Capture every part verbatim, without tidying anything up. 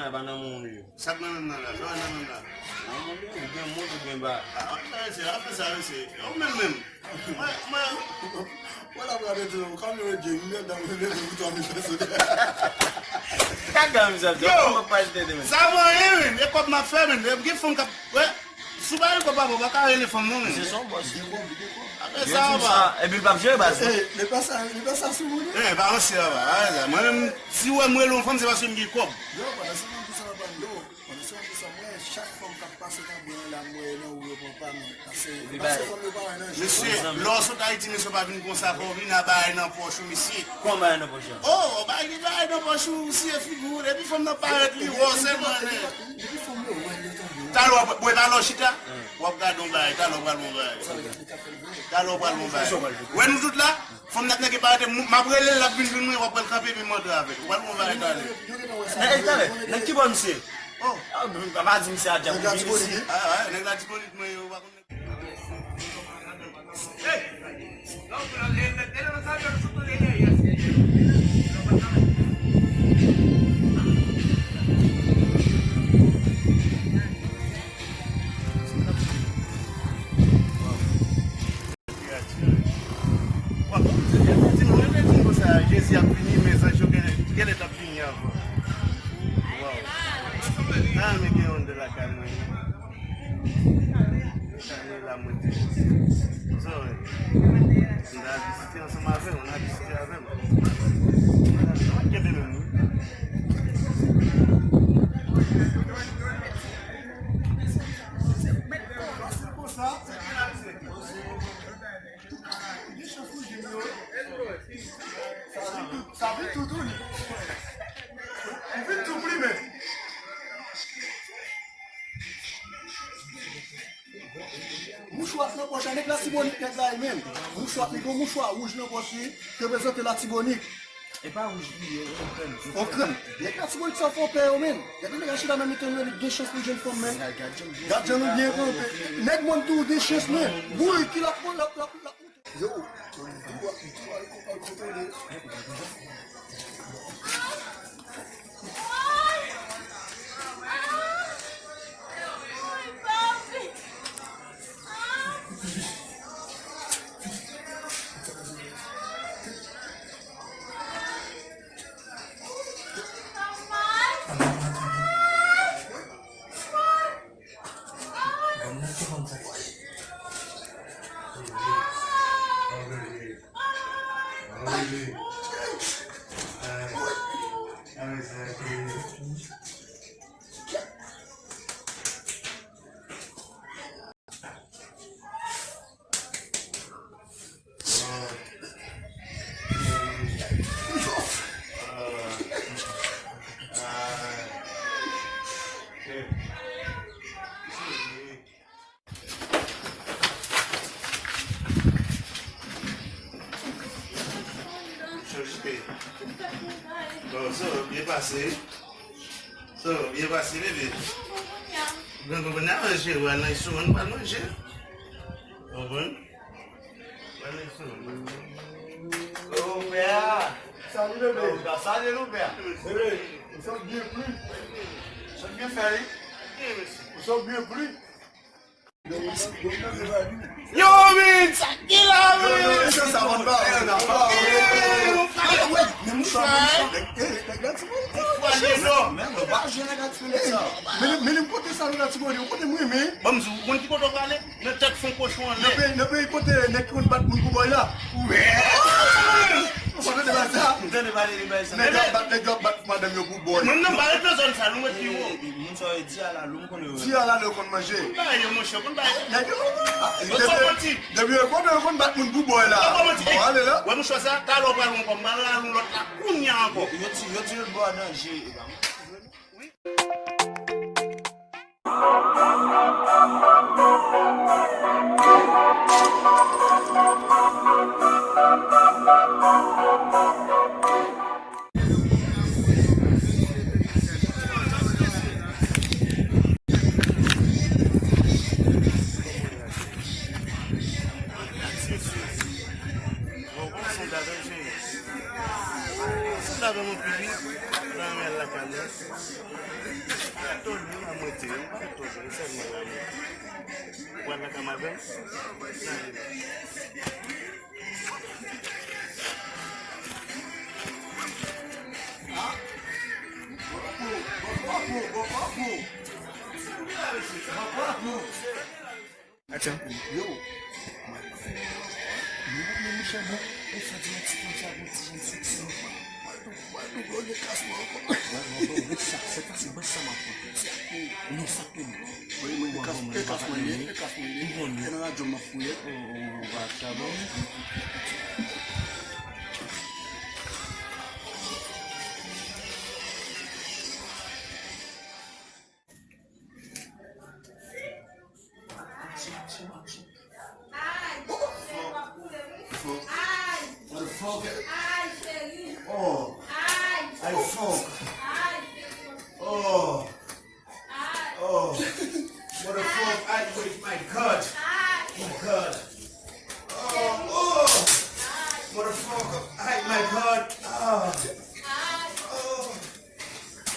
Pa nan moun yo. Sa k nan menm nan la? Sa k nan menm la? Nan moun yo, ou gen moun, ou gen ba. Ah, an fè sa, an fè sa, mesye. Ou menm menm. Mwen, mwen. Wala, brother, tou, kòm yo di, mwen dan mwen leve pou twa mil pèsonèl. Kaka, mizè, yo, kòman pa jete de men? Sa mwen, wi, e kòb m ap fè, men, e gen fanm k ap, wè, si w pa gen kòb, papa, w pa ka rele fanm, non, men. Se son bòs. Apre sa, papa. Epi l p ap jere baz, non? Eh, li pa sa, li pa sa sou moun, non? Eh, pa ranse, papa, pa ranse. Mwen menm, si w wè m rele yon fanm, se paske m gen kòb. Yo, pandan se moun ki sa nan bando. Pandan se moun ki sa, mwen, chak fanm k ap pase nan bwen la, m wè nan ou yo pran pa, men. Pase, pase fanm yo pa wè nan je. Mesye, lè w sot Ayiti, mesye, w pa vin konsa, fò w vin a bagay nan pòch ou, mesye. Kòman bagay nan pòch ou? Oh, bagay, bagay nan pòch ou, siye figi w, depi fanm nan parèt, li wè w sèlman, men. Depi fanm yo wè, yo tande. Talè w ap, bwè, talè w chita, w ap gade yon bagay, talè w pral yon bagay. Talè w pral yon bagay. Wè nou tout la? Fanm n ap nèg e pa rete, m ap rele l, l ap vin jwenn mwen, w ap pral kanpe epi m antre avè l. Ou pral pran bagay talè. Nèg talè, nèg ki bò misye? Oh. Ah, pa di misye a djab. Nèg la diponib, wi. Ah, ah, nèg la diponib, mwen, yo pa konn nèg. Hey! Jezi ap vini, men zanj yo genlè, genlè t ap vini anvan. Waw. Ah, men gen yon de lakay mwen. Sa gen la mwen te. Sorry. M ta vizite ansanm avè w, m ta vizite avè m. Mwen kenbe menm wi. Sa vin tou, sa vin tou, tou li. Li vin tou pli, men. Mouchwa nan pòch la, nèg Latibonit, nèg la, li menm. Mouchwa, li gen mouchwa wouj nan pòch li, ki reprezante Latibonit. E pa wouj li ye, on krèm. On krèm. Nèg Latibonit sa fè w pè yo, menm. Gade nèg la chita menm, li te li gen chans pou jwenn fanm, menm. Gad jan nou byen kanpe. Nèg mòn tou gen chans, menm. Bouy ki l ap, l ap, l ap, l ap. Yo, tou, tou, tou, al kontwole. Chèche. Bon, so, byen pase. So, byen pase, bebe. Bon, bon, bon, n a manje, wè, nan sou, nou pa manje. Konprann? Ô, pè a! Salut, bébé. Salye nou, pè a. Bébé, ou sot byen pli. Sot byen fè, wi. Ou sot byen pli. Yo, men, sa ki la, men? Yo, yo, yo, sa va, sa va. Men mouchwa, men mouchwa. Men nou pa jwe nèg Latibonit sa. Men, men, men kote sa, nou Latibonit, kote mwen, men. Bon, m di w, ou konn ki kote w prale? Nan tèt fon kochon anlè. Nan peyi, nan peyi kote nèg ki konn bat moun pou bòy la. Wè! Ou pa tande bagay sa? M tande pale de bagay sa. Nèg yo ap bat, nèg yo ap bat madanm yo pou bòy. Moun nan pa ret nan zòn sa, nou ret pi wo. Moun sa yo di alalou, m konnen yo. Di alalou yo konn manje. Konn bay yo, monchè, konn bay yo. Nèg yo, ah, depi, depi yo konn, yo konn bat moun pou bòy la. Bon, ale la. Wè, monchè, sa, talè w pral yon kòb, m pral yon lòt la, kounye a ankò. Yo di, yo di yo bò a danje, e pa mwen. Bon, bon, se la danje. Se la danje, mon pipi. Nan men lakay mwen. Katòz jou la mwen te, katòz jou sèlman la mwen te. Ou al lakay mwen avè m? Aksyon. Yo. Yo, men Michel, bon, e sa di yon ti fanm sa, bon, ti jan sou ti. Mwen tou, mwen tou, bon, de klas mwen ankò. Mwen, mwen, bon, ret sa, se fasil, bon, sa m ap pran. Non, sa ke non. Wi, mwen, de klas, de klas mwen ye, de klas mwen ye. Mwen, mwen, e nan radyo m ap fouye. Oh, oh, oh, va, sa bon. Fuck. Motherfucker. Oh. I fuck. Oh. Oh. Motherfucker. I, wait, my God. My God. Oh, oh. Motherfucker. I, my God. Ah. Oh.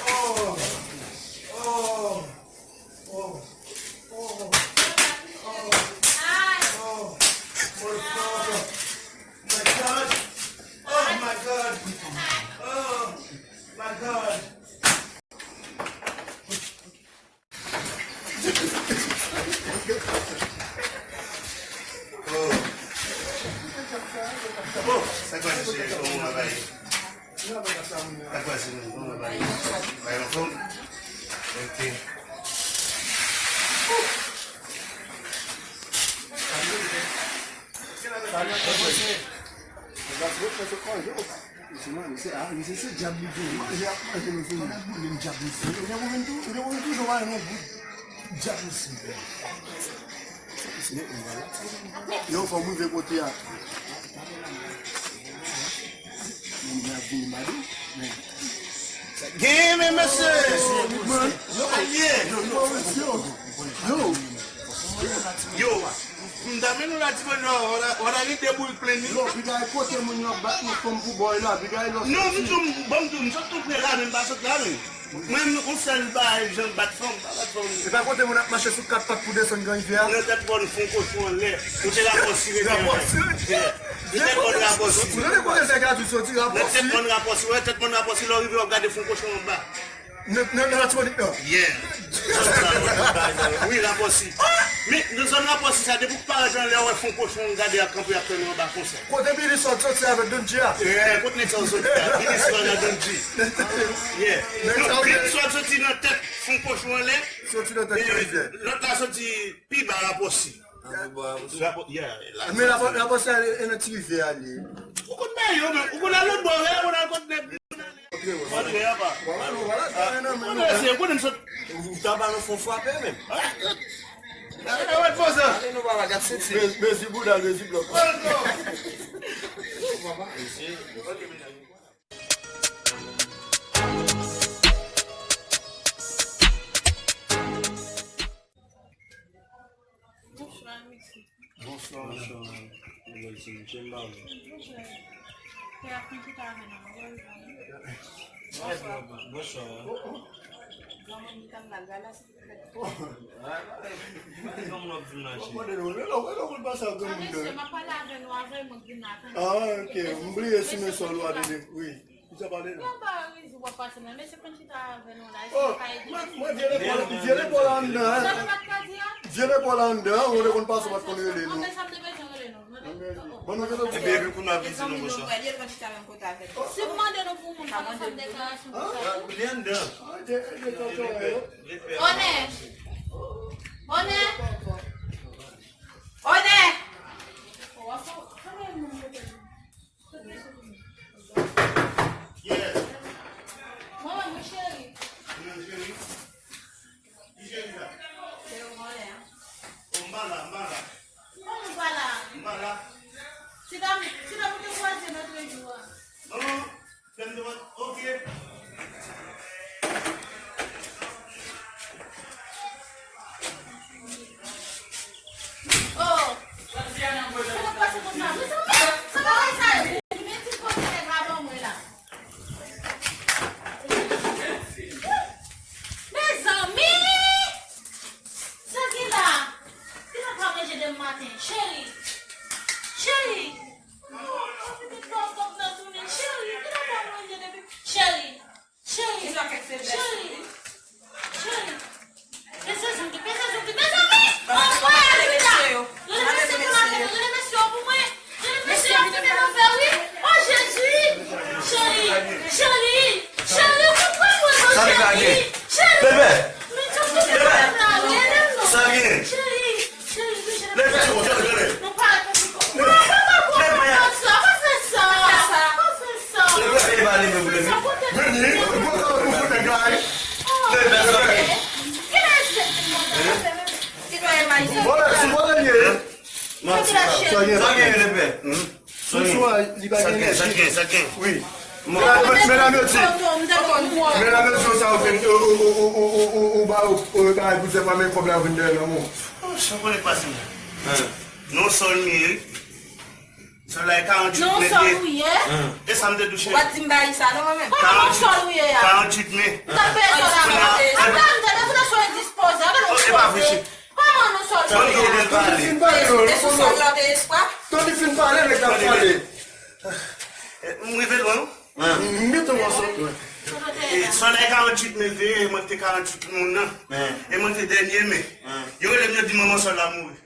Oh. Oh. Oh. Oh. Oh. Oh. Motherfucker. My God. Oh, my God. Oh, my God. Oh. Bon, sa k pase, cheri? Kòman w ap ye? Sa k pase, kòman w ap ye? Bay anfòm? Ok. Sa k pase? Misye, misye, ah, misye se dyab li genyen. Manje ap manje nou fini. Li menm dyab misye. Li te konn tou, li te konn toujou manje nou bout dyab misye. Yo, fò m rive kote a. Moun gen ap vini mande. Gen men mesye. Yo, yo, yo, yo, yo. Yo, m ta mennen w la ti bonè, w a, w a gen de boul plen wi. Yo, piga e kote moun yo ap bat yon fanm pou bòy la, piga e lòs. Non, m di w, bon, m di w, m sot tou pre la, men m pa sot la, men. Mwen, yon sèl bagay, jan m bat fanm, m pa bat fanm. E pa kote moun ap mache sou kat pat pou desann Gran Rivyè a? Nan tèt bò nou fè yon kochon anlè. Kote rapò sire te anlè. Rapò sire? Nan tèt bò nou rapò sire. Ou konnen kote sa ka di soti, rapò sire. Nan tèt bò nou rapò sire, wè, tèt bò nou rapò sire, lè w rive w ap gade fè yon kochon anba. Nan, nan, nan Latibonit nan? Yeah. Wi, rapò sire. Men, nan zòn rapò sire sa, depi w parèt anlè, w wè fè yon kochon gade ap kanpe ap tann ou anba konsa. Kote Billy Swag soti avèk Don G a? Eh, kote nèg sa yo soti la? Billy Swag ak Don G. Yeah. Non, Billy Swag soti nan tèt fon kochon anlè. Soti nan tèt rivyè. Lòt la soti pi ba rapò sire. Rapò, yeah, la. Men rapò, rapò sire e nan ti rivyè a li ye. Ou konn bay yo, men. Ou konn al lòt bò, ou konn al kot nèg. Ou ta ba nan fon frape menm. Ale nou papa gad senti. Mezi bouda, mezi blòk. Bonswa, mesye. Bonswa. Bonswa. Bonswa, mesye. Bonswa. Bonswa. Bonswa. Granmoun ki t ap la, gala, se pou fèt. Granmoun ap vin la, cheri. Mwen mande nou, lè lè, lè moun pase ak granmoun. Mesye, m ap pale avè nou, avè mwen vin la, tann. Ah, ok. M bliye simen sòl ou a, tande. Wi. Ki sa pale la? Yon ba rezi w ap pase la, mesye konn chita avè nou la, eske w ka ede nou? Mwen, mwen vye lepòl, vye lepòl anndan, hein? Sa nou pa t ka di a? Vye lepòl anndan, hein? Ou te konn pase, w pa t konn rele nou. Anben, sa m te bezwen rele nou. Bon, nou gentan di. Epi, epi, pou n ap vizite nou, monchè. Li konn chita menm kote avè nou. Si m mande nou pou moun, fò nou fè m deklarasyon pou sa tou. Li anndan. Onè! Onè! Onè! Yeah. Manman, mwen cheri. Mwen cheri. Ki cheri sa? Se yo mwen an. Oh, m pa la, m pa la. Kòman w pa la? M pa la. Se ta, se ta pou te kwaze lòt jou a. Non, non. Fè m devan. Ok. Oh! Sa k ap pase konsa? Sa gen, sa gen, sa gen. Wi. Medam yo di, medam yo di, sa ou vin, ou, ou, ou ba yo, ou ba yo, pou se pa men kòb la vin dèyè lanmou. Oh, sa konnen k pase. Non, sòl m ye. Sòl la e karanntuit men. Non, sòl ou ye. E sa m te touche. Ou pa t di m bay sa non, mwen menm. Kòman non, sòl ou ye a? Karanntuit men. Ou t ap peye sòl la. Ata, m te defann sou endispoze. Gade yon koze. Kòman non, sòl ou ye a? Tande, fin pale, non. E sou sòl la w te espwa? Tande, fin pale, nèg la pale. M rive lwen, wi. M mete w ansanm. E sòl la e karanntuit men veye, e mwen ki te karanntuit moun nan. E mwen ki te dènye men. Yo rele m, yo di manman sòl la mouri.